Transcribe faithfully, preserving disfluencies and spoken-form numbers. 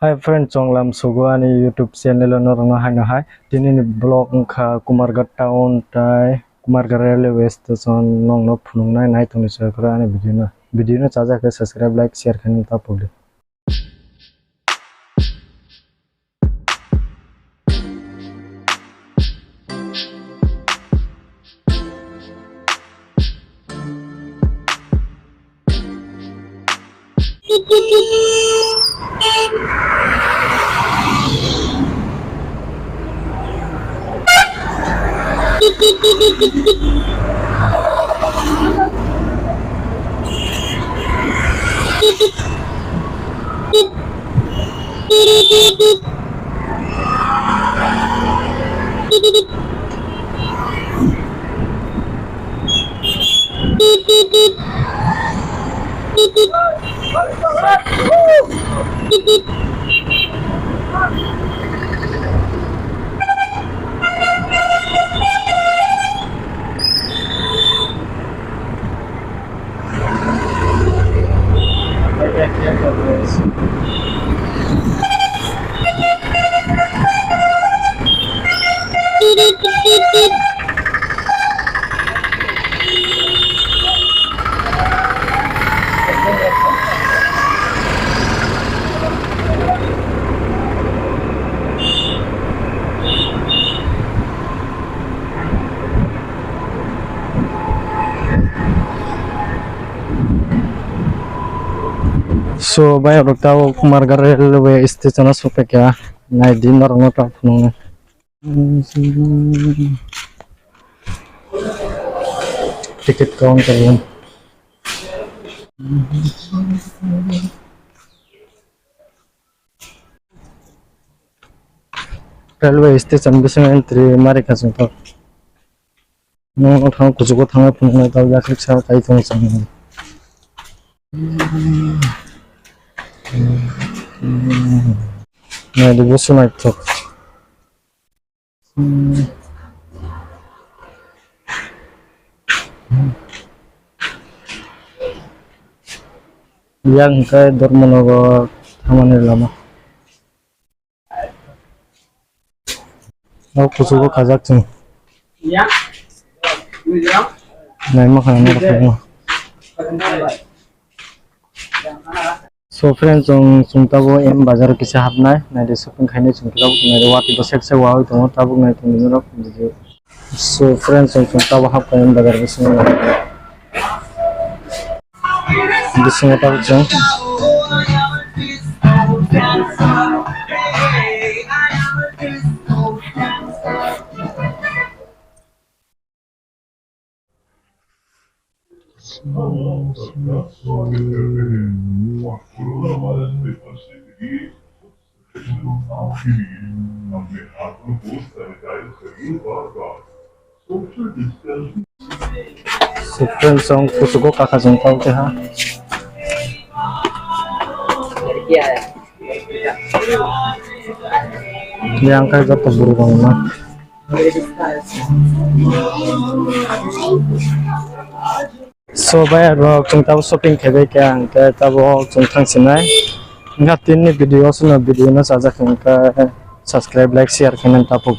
Hi friend, chwng lam sugo ani YouTube channel o norokno haino hai. Tini ni vlog wngkha Kumarghat town tai Kumarghat railway station nongno phunuknai nai tongni chwrakhwra ani video no. Video no chajak khe subscribe, like, share khaina ta pokdi. So, bai rok tabo Kumarghat railway station o sokphaikha, naidi norokno ta phunuknai. Ticket counter. Railway station bisingo entry mari kha chwngthok. Nwng thang kuchugo thangwi phunuknai tei yakhwk sa kai tongo chwng. Naidi busu naithok. Yang hwnkhe Dharmanagar thangmani lama. O kuchugo kajak chwng. Naima kha norok phano. So friends, chwng, chwng tabuk M Bazar kisa hapnai, naidi shopping khainai chwng tabuk naidi watwi bwswk se wawi tongo tabuk nai tongdi norok. So friends, chwng, chwng tabuk hapkha M Bazar bisingo. Bisingo tabuk chwng. So friends, chwng kuchugo kaka chwng tong khe ha. Yang kai joto buru rok na. So bai rok chwng tabuk shopping khaibai khe ang khe tabuk chwng thang sinai. Wngkha tini video o chwngno video no chajak khe wngkha subscribe, like, share khe nang tabuk.